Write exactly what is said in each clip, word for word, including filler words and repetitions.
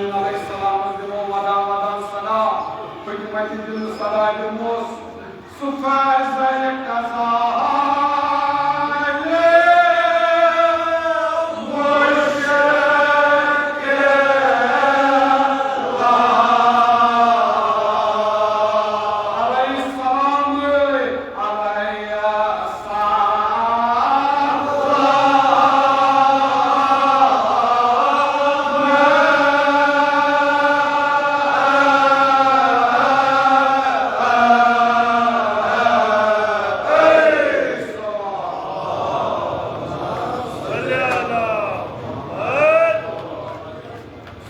علیہ السلام دِمو ودان ودان صدا، حکمت دِنہٕ صدا دِموس، سُہ فیض علی قضا علیہ السلام۔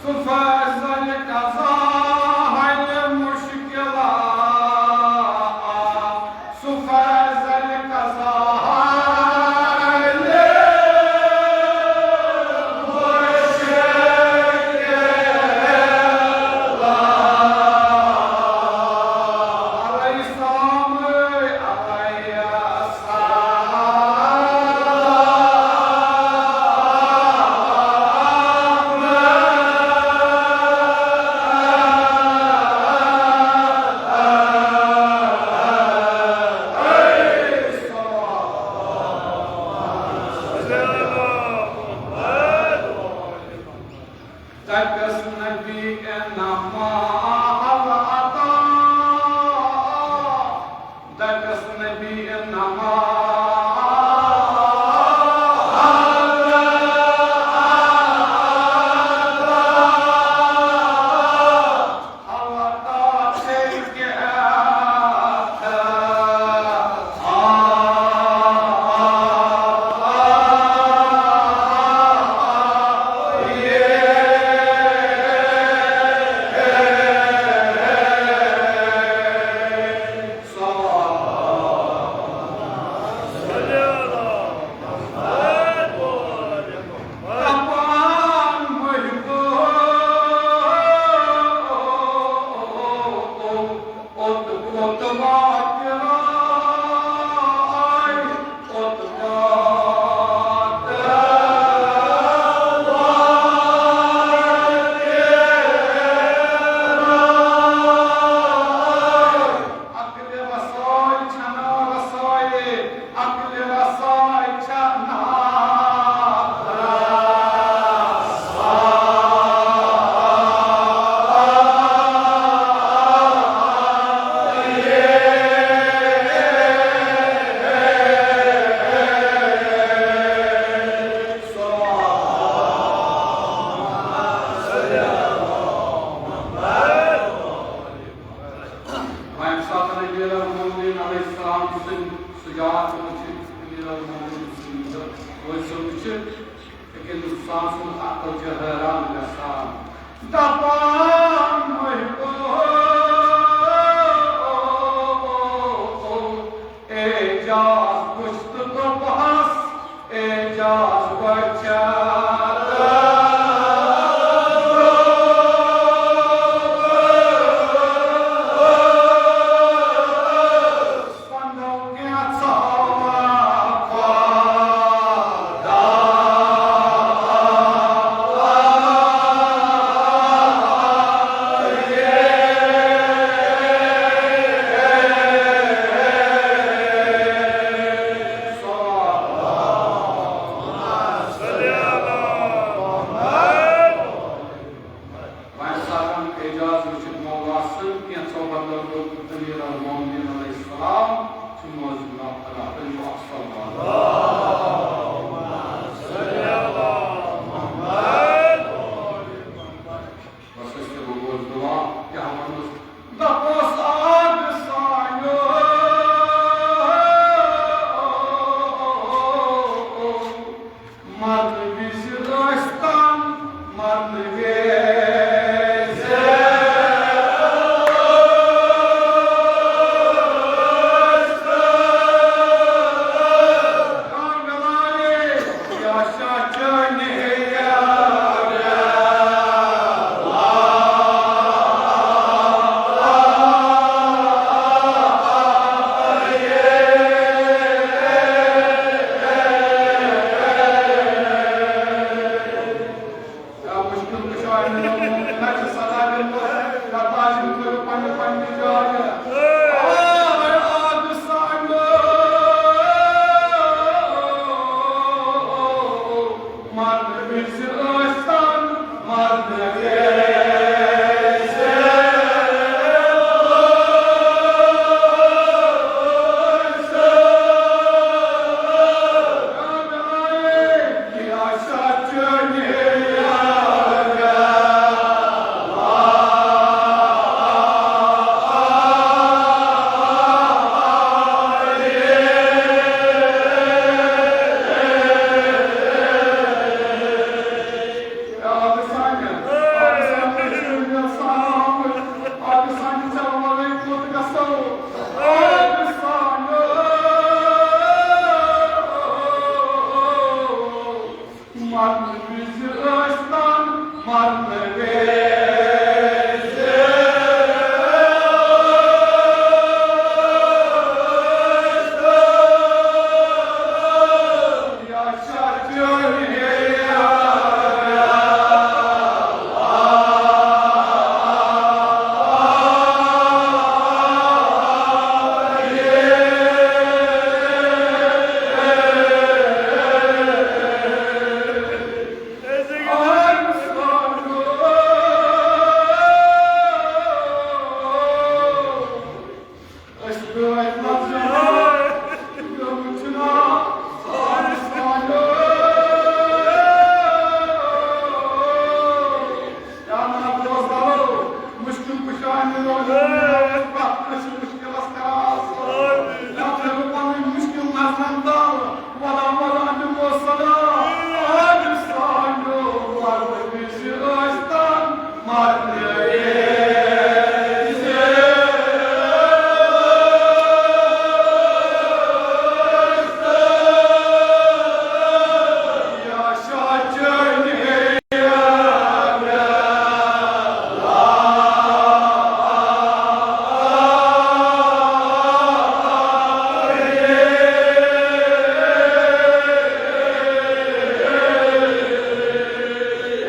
سُہ فیض علی قضا حل مشکلات، سُہ فیض علی قضا حل مشکلات۔ علیہ السلام، علیہ دَپٮ۪س نبی انما العطا، دَپٮ۪س نبی انما العطا۔ عقل رسائی چھنا رسائی، عقل رسائی چھنا رسائی۔ وۄنۍ ییٚمہِ ساتہٕ امیر المومنین علیہ السلام سٕنٛدۍ سجاد وٕچھِتھ، امیر المومنین سٕنٛدۍ وٲرثو وٕچھِتھ، لیکن انسان سُنٛد عقل چھُ حٲران گژھان۔ دپان محبوب اعجاز وٕچھ تہٕ دوٚپہَس، اعجاز وٕچھ۔ وۄنۍ ساتن اعجاز وٕچھِتھ مولا سٕنٛدۍ کینٛژھو بدلو دوٚپ امیر المومنین علیہ السلام چھُ معذ اللہ تعالیٰ، تٔمۍ چھُ اکھ سوال۔ بس أسۍ کَرو گۄڈٕ دُعا، کیٛاہ وَنوس؟ دَپوس آگ سانیو۔ مرنہٕ وِزِ ٲسۍ تن، مرنہٕ وِزِ۔ مرنہٕ وِزِ ٲسۍ تن، مرنہٕ وِزِ۔ أسۍ وٲتۍ مسجدِ، گٔمٕتۍ چھِنہ سٲنۍ سٲنۍ۔ یا نہ دوستو، مُشکِل پُشانہِ روزِ، پرٛٮ۪تھ کٲنٛسہِ مُشکِلس کران آسان۔ یا تھٲیِو پنٕنۍ مُشکِل نظرن تل، وَلَا وَلَا دِمو صدا۔ آز سانیو وَلہٕ وِزِ ٲسۍ تن،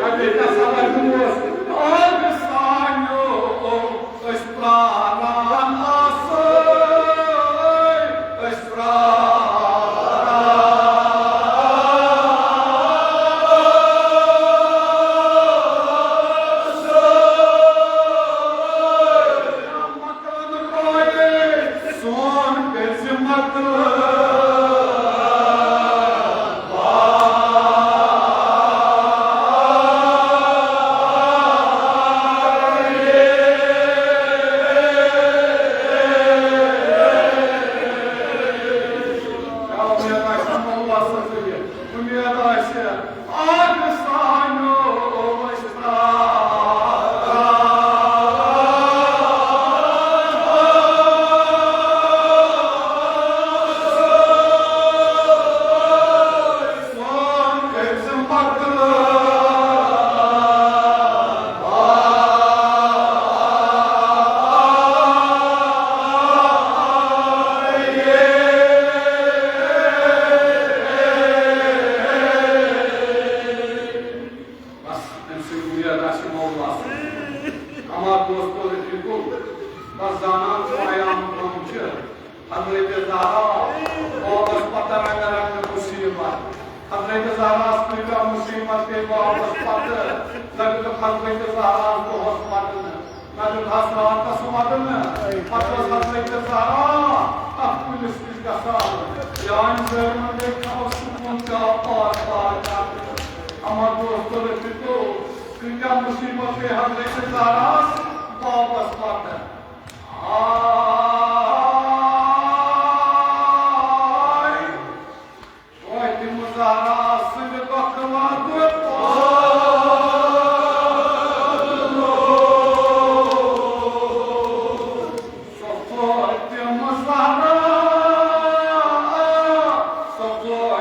اگر تصور گوس، آز سانیو أسۍ پراران آسو، أسۍ پراران آسو۔ مکان رویے سون کٔرۍ زِ مکان۔ اُمید آسہِ، اُمید آسہِ، اَکھ سانیو بس، أمۍ سٕنٛدۍ اُمید آسہِ مولا سٕنٛز۔ اما دوستو رفیقو، بس زانان چھُ ایام کم چھِ۔ حضرت زہرا، موتس پتہٕ رنگہ رنگہ مصیبت۔ حضرت زہراہس کۭژاہ مصیبت پیٚیہِ موتس پتہٕ۔ نہ دیُتکھ حضرت زہراہس دۄہس پکنہٕ، نہ دیُتہس راتس ودنہٕ۔ پتہٕ ٲس حضرت زہرا اتھ کُلِس نِش گژھان۔ جان زٲرمن گٔے کھو سکوٗن ژاو پار پار کرنہٕ۔ اما دوستو رفیقو، کۭژاہ مصیبت پیٚیہِ حضرت زہراہس موتس پتہٕ۔ آے فاطمہ زہرا سٕنٛدِ دۄکھٕ وَدُن۔ سۄ فاطمہ زہرا، سۄ فاطمہ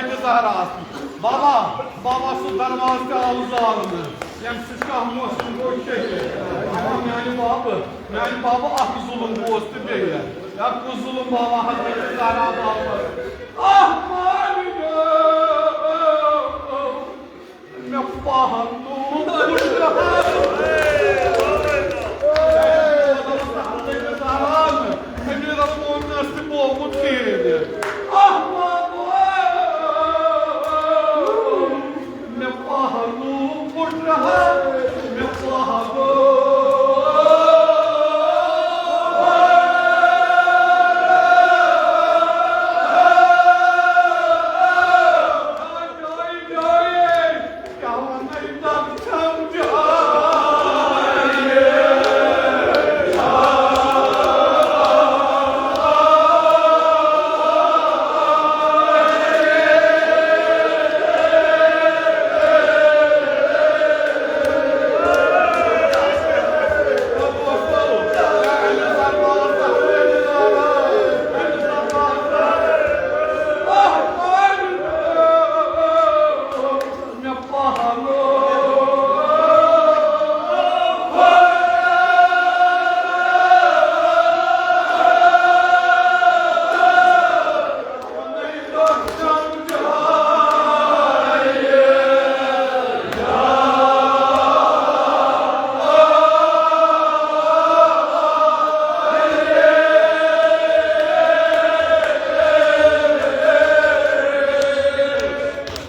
تہٕ زہرا آسنہٕ۔ بابا، بابا، سُہ دروازٕ تہِ آو زالنہٕ۔ ییٚمہِ سۭتۍ کانٛہہ موسم گوٚو شہید۔ اَما میٛانہِ بابہٕ، میٛانہِ بابہٕ، اَکھ ظُلُم گوس تہٕ بیٚیہِ۔ یا کُس ظُلُم بابا حضرت زہرا باپتھ؟ آہ!